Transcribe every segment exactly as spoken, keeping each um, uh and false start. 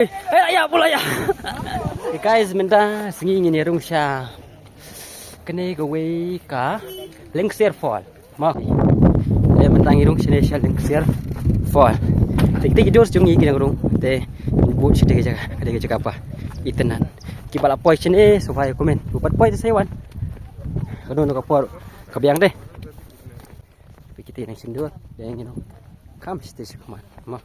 Hey, ya, pula ya. Hey guys, mynta sngi ngin ïa rung sha kane kawei ka Lyngxer Fall. Mo. Eh, mynta ngi rung shane sha Lyngxer Fall. Te kito ki dur jong ngi ki dang rung. Te ngi bud shite ka jaka, ka dei ka jaka ba itynnad. Kiba la poi shane sngewbha ïa comment. U pat poi te sa ïa wan. Kano kano ka por ka biang te. Peit kita nang shen dur, dang ïa ngi nang kham shite sha khmat. Mo.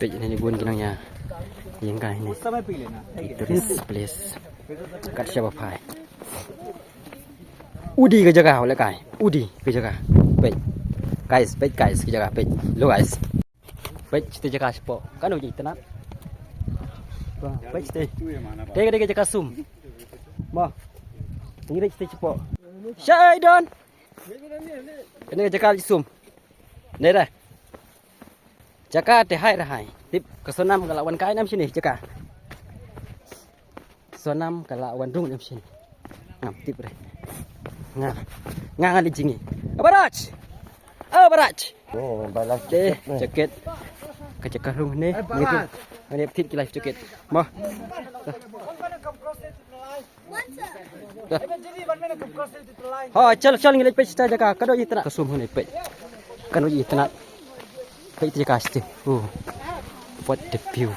Peit ine bun ki nang ïa ïeng kai ne. Ki tourist place. Kat shaba phai. Udi ka jaka, u lehkai. Udi ka jaka. Peit. Guys, peit guys, ka jaka, peit. Lo guys. Peit shite jaka shapoh. Kano ji itynnad. Peit shite. Te ka dei ka jaka sum. Mo. Ngi dei shite shapoh. Shai don. Kane ka jaka sum. Ne da. Jaka te hai ra hai. Tip ka Sonam ka la wan kai nam shini jaka. Sonam ka la wan rung nam shini. Ngam tip re. Nga. Nga nga li jingi. Abarach. Abarach. Oh, balas. Te jaket. Ka jaka rung ne. Ngani tip ki life jacket. Mo. Ha, chal chal ngi leit peit shata jaka, kano itynnad ka sum hane peit. Kano itynnad. Peit jaka shite. Oh. What the view.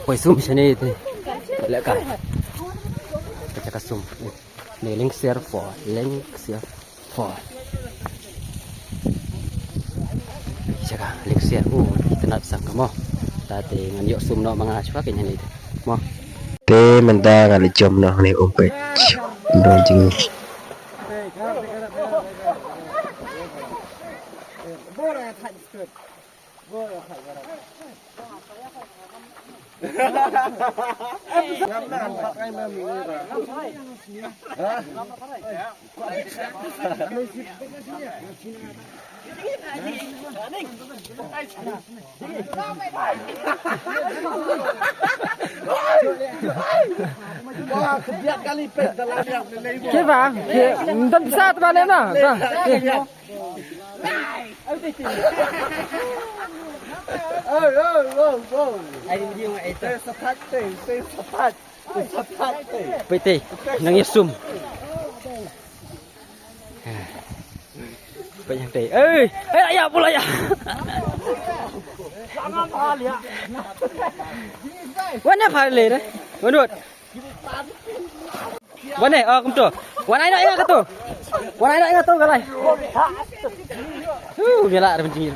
Poi sum shane te. Lehkai. Ka jaka sum. Ne Lyngxer Fall, Lyngxer Fall. Jaka Lyngxer, oh, itynnad sang ka mo. Ta te ngan ïoh sum noh ma nga shuwa kein hangne te. Mo. Te mynta nga la jam noh ne um peit. Don jing. Kiba, ki, ndan pisa tu balik na. Peit te, nang ïa sum. Peit te. Ei, ei, ya pula ya. Wan na pha le re. Wan dut. Wan ne, oh, kumto. Wan ai no ïa kato. Wan ai no ïa kato ka lai. Hu, ïa la re penting.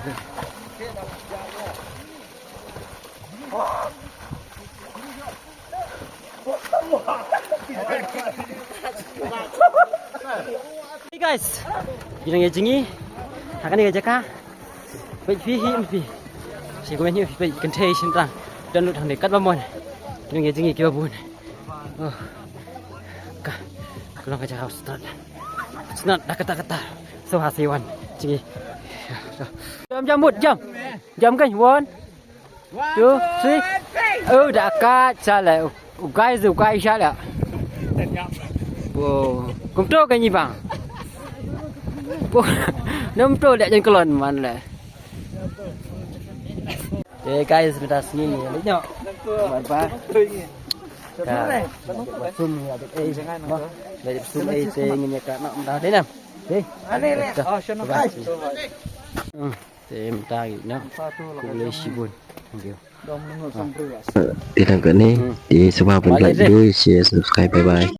Hey guys, ngi nang ïa jngi ha kane ka jaka. Peit phi hi phi. Shi kumne hi phi peit kynthei shynrang. Don lut hangne katba mon. Ngi nang ïa jngi kiba bun. Oh. Ka, ka long ka jaka u start. Start da kata kata. So ha siwan jngi. Jam jam mut jam. Jam kan one. Two, three. Oh, da ka cha le. U guys, u guys cha le. Oh, kumto ka ngi bang. Oh, nam to le jeng kelon man le. Eh guys, kita sini ni. Lihat. Barbar. Ka. Sum ni ada. Eh, bah. Dari sum eh te ngin ïa ka nak dah dei nam. Dei. Ane le. Oh, shono guys. Hmm. Te mynta ngi na. Khublei shibun. Thank you. Te tang kane, te sngewbha ban like, share, subscribe. Bye bye.